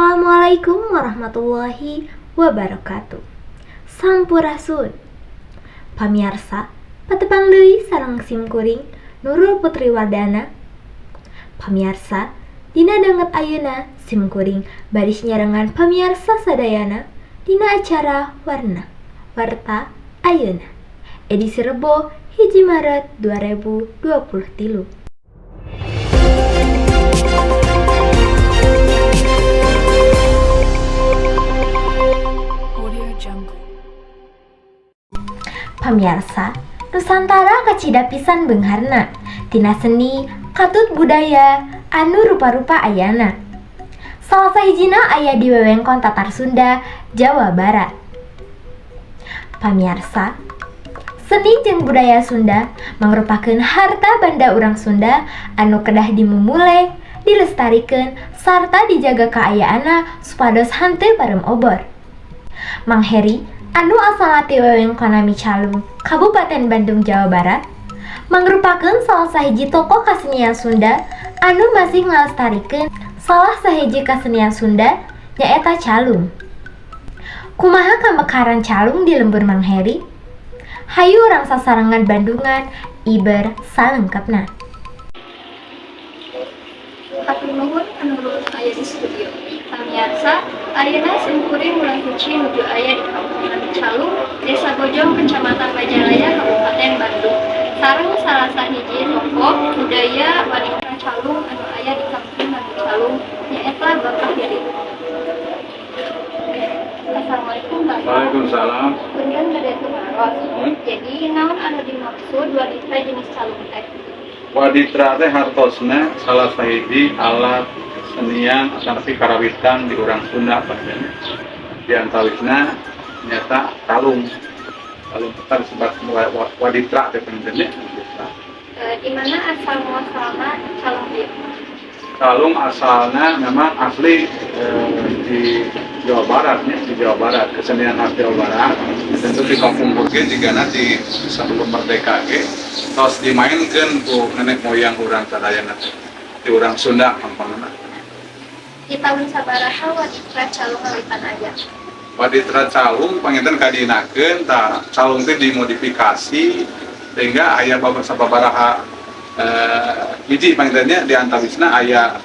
Assalamualaikum warahmatullahi wabarakatuh. Sampurasun. Pamiarsa, patepang deui sareng sim kuring Nurul Putri Wardana. Pamiarsa, dina danget ayeuna sim kuring baris nyarengan pamiarsa sadayana dina acara Warna Warta Ayeuna edisi Rebo 1 Maret 2023. Audio Jungle. Pamiarsa, Nusantara kacida pisan beungharna tina seni katut budaya anu rupa-rupa ayana. Salah sahijina aya di wewengkon Tatar Sunda, Jawa Barat. Pamiarsa, seni jeung budaya Sunda mangrupakeun harta banda urang Sunda anu kedah dimumule, dilestarikeun, sarta dijaga kaayaanna supados henteu pareum obor. Mang Heri anu asalna ti wewengkon Leuwicalung, Kabupaten Bandung, Jawa Barat, mangrupakeun salah sahiji tokoh kasenian Sunda anu masih ngalestarikeun salah sahiji kasenian Sunda, nyaeta calung. Kumaha kamekaran calung di lembur Mang Heri? Hayu urang sasarengan bandungan iber salengkepna. Hatur nuhun ka Nurul aya di studio. Pamiarsa, ayeuna simkuring mulai huci nuju aya di Kampung Leuwicalung, Desa Bojong, Kecamatan Majalaya, Kabupaten Bandung. Sareng salah sahiji tokoh budaya waditra calung anu aya di Kampung Leuwicalung, nyaeta Bapak Heri. Assalamualaikum, Bapak. Waalaikumsalam. Punten bade tumaros. Jadi naon anu dimaksud waditra jenis calung teh? Waditra teh hartosna salah sahiji alat kesenian atanapi karawitan di urang Sunda panginten. Di antawisna nyaeta calung. Calung eta disebut waditra teh panginten nya. Di mana asal muasalna calung ieu? Calung asalnya memang asli di Jawa Barat nya, di Jawa Barat, kesenian khas Jawa Barat. Tentu di kampung ge juga nanti sebelum merdeka ge tos dimainkan ku nenek moyang urang sadayana teh. Di urang Sunda gampangna. Di tahun sabaraha waditra calung ngawitan aya? Waditra calung panginten kadinakeun tah calung teh dimodifikasi sehingga aya sababaraha hiji panginten nya. Di antawisna aya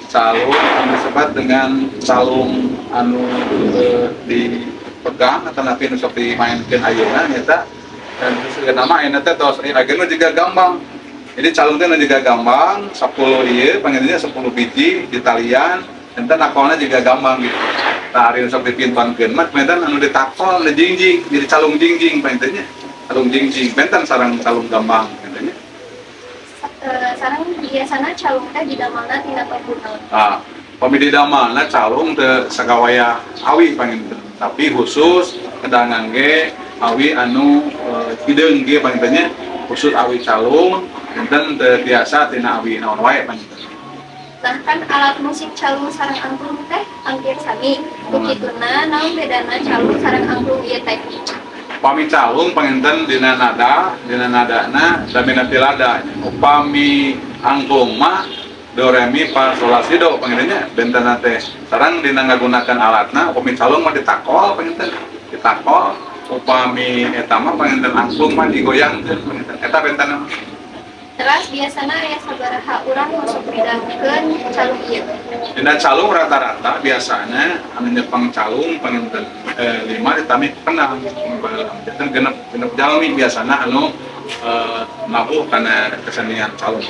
calung anu disebut dengan calung anu dipegang atau napi nu sok dimainkeun ayeuna nyaeta dan terus nama ayeuna teh tos ageuna juga gambang. Jadi calung teh nu juga gambang 10 ieu panginten nya, 10 biji di talian enten nakolna juga gambang gitu. Tah, ari nu sok dipintonkeun mah panginten anu ditakol nu jingjing, jadi calung jingjing panginten nya. Calung jingjing benten sareng calung gambang panginten nya. Sareng biasana calung teh didamelna tina tombol naon? Ah, pami didamelna calung teu sagawayah awi panginten, tapi khusus kedah ngangge awi anu hideung ge panginten nya, khusus awi calung enten, teu biasa tina awi naon wae panginten. Nah, kan alat musik calung sareng angklung teh hampir sami. Ku kituna naon bedana calung sareng angklung ieu teh? Upami calung panginten dina nada, dina nadana do mi lada. Upami angklung mah do re mi fa sol la si do panginten nya benten teh. Sareng dina ngagunakeun alatna, upami calung mah ditakol panginten, ditakol. Upami eta mah panginten angklung mah digoyangkeun panginten. Eta benten mah. Terus biasana aya sabaraha urang nu sok midangkeun calung ieu? Dina calung rata-rata biasanya anu nyepeng calung panginten lima ditambih kendang. Janten genep, genep jalmi biasana anu nabuh kana kesenian calung.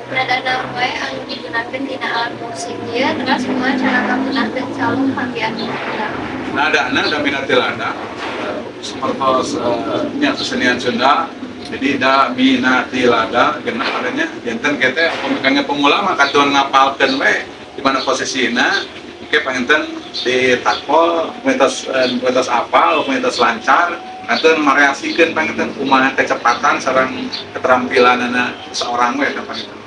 Nada naon wae anu digunakeun dina alat musik ieu, terus kumaha cara ngagunakeun calung kangge anu kendang? Nadana do mi lada, sapertos nya kesenian Sunda. Jadi do mi na ti lada genep adanya. Janten kete upami kangge pemula mah kantun ngapalkeun we di mana posisina oke panginten ditakol mitos apal, mitos lancar kantun variasikeun panginten kumaha kecepatan sareng keterampilanana seorang we eta panginten.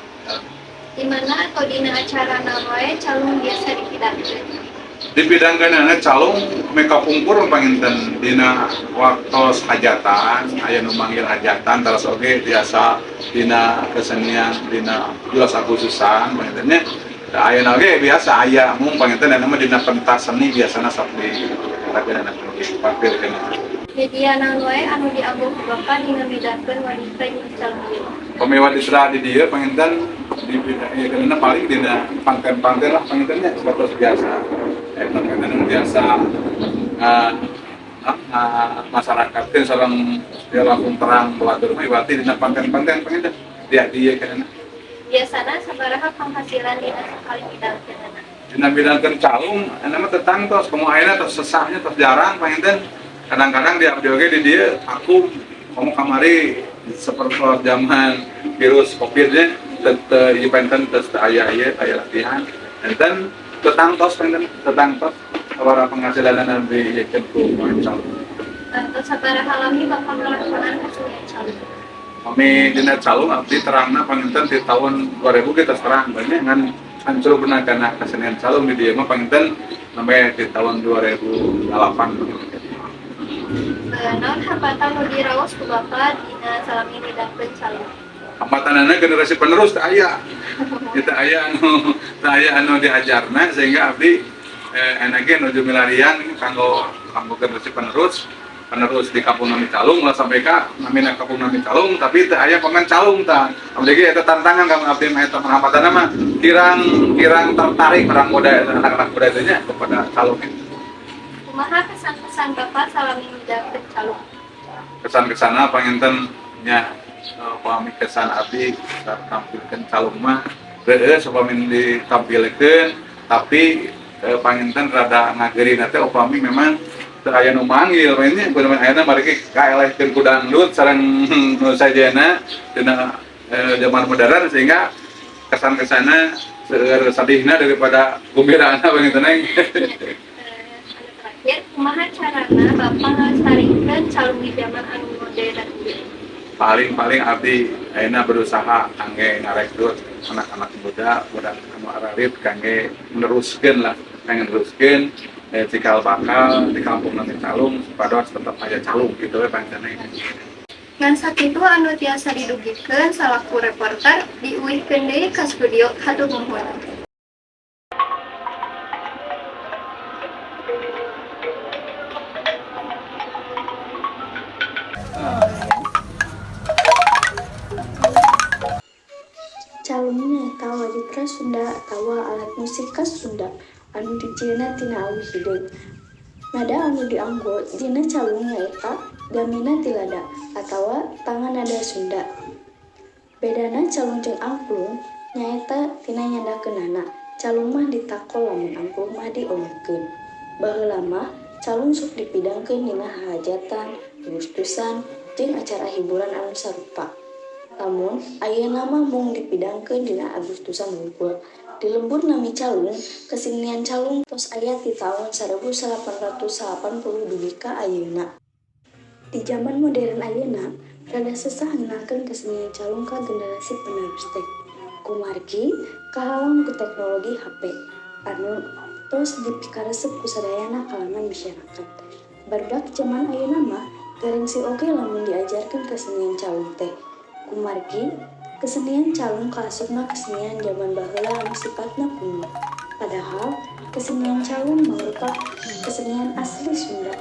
Di mana atau dina acara naon wae calung biasa dipidangkeun? Dipidangkeunana calung meka pungkur panginten dina waktos hajatan, aya nu manggil hajatan, terus oge biasa dina kesenian dina 17 Agustusan panginten nya. Da ayeuna oge biasa aya, mung panginten aya mah dina pentas seni biasana sok di eta ditampilkeun. Media naon wae anu dianggo ku Bapak dina midangkeun waditra jeung calung ieu? Pami waditra di dieu panginten di ya karena paling dina panten-panten lah panginten nya, seperti biasa panginten anu biasa masyarakat teh sareng dia langsung terang batur mah berarti dina panten-panten panginten dia dieu karena. Biasana sabaraha penghasilan dina sakali midangkeunana? Dina midangkeun calung anu mah tetang tos komo ayeuna tos sesahnya tos jarang panginten. Kadang-kadang di abdi oge di dieu aku komo kamari seperti zaman virus Covid nya teu ieu panten tos teu aya ieu aya latihan enten tetang tos panten tetang tos sabaraha penghasilan anu diieukeun ku pemain calung. Tos sabaraha lami Bapak ngalakonan kesenian calung? Kami dina calung abdi terangna panginten di tahun 2000 kita terang banyak ngan hancur benar karena kesenian calung di dieu mah panginten sampai di tahun 2008. Naon hambatan nu diraos ku Bapak dina salami midangkeun calung? Hambatanana generasi penerus teu aya. Kita aya anu diajarna sehingga abdi enake nuju milarian kanggo kanggo generasi penerus penerus di Kampung Nami Calung lah, sampai ka namina Kampung Nami Calung tapi teu aya pemain calung. Tah, abdi ge eta tantangan kanggo abdi mah. Eta hambatanna mah kirang kirang tertarik orang muda, anak-anak muda itu nya kepada calung itu. Kumaha kesan-kesan Bapak salami midangkeun calung? Kesan-kesana panginten nya pami kesan abdi tampilkeun calung mah reueus upami ditampilkeun, tapi panginten rada ngageurina teh upami memang teu aya nu manggil mainnya. Bener ayeuna margi kaelehkeun ku dangdut sareng nu sajena dina zaman modern, sehingga kesan-kesana seueur sadihna daripada gumbirana panginten. Anu terakhir, kumaha carana Bapak ngalestarikeun calung di zaman anu modern ieu? Paling-paling abdi ayeuna berusaha kangge ngarekrut anak-anak muda budak anu ararit kangge meneruskeun lah, kangge neruskeun cikal bakal di Kampung Nami Calung supados tetap aya calung gitu we panginten. Ngan sakitu anu tiasa didugikeun salaku reporter, diuihkeun deui ka studio. Hatur nuhun. Calung nyaeta waditra Sunda atawa alat musik khas Sunda anu dijieunna tina awi hideung. Nada anu dianggo dina calung nyaeta damina tilada atawa tangga nada Sunda. Bedana calung jeung angklung nyaeta tina nyandakeunana, calung mah ditakol lamun angklung mah diolekeun. Baheula mah calung sok dipidangkeun dina hahajatan, Agustusan, jeung acara hiburan anu sarupa. Lamun ayeuna mah mung dipidangkeun dina Agustusan wungkul. Di lembur Nami Calung, kesenian calung tos aya ti taun 1880 dugi ka ayeuna. Di jaman modern ayeuna, rada sesah ngenalkeun kesenian calung ka generasi penerus teh. Kumargi kahalang ku teknologi HP anu tos dipikaresep ku sadayana kalangan masyarakat. Barudak jaman ayeuna mah garengsi oge lamun diajarkeun kesenian calung teh. Kumargi kesenian calung kaasupna kesenian jaman baheula anu sifatna kuno. Padahal kesenian calung mangrupa kesenian asli Sunda.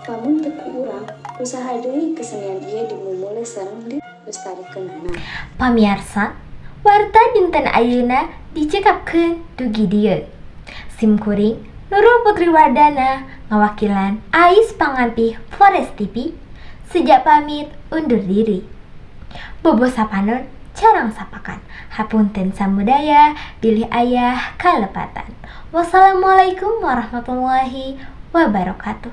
Lamun teu ku urang, usaha deui kesenian ieu dimumule sareng dilestarikeunana. Pamiarsa, warta dinten ayeuna dicekapkeun dugi dieu. Sim kuring Nurul Putri Wardana ngawakilan Ais Pangampih Forest TV sejak pamit undur diri. Bobo sapanon carang sapakan. Hapunten samudaya bilih aya kalepatan. Wassalamualaikum warahmatullahi wabarakatuh.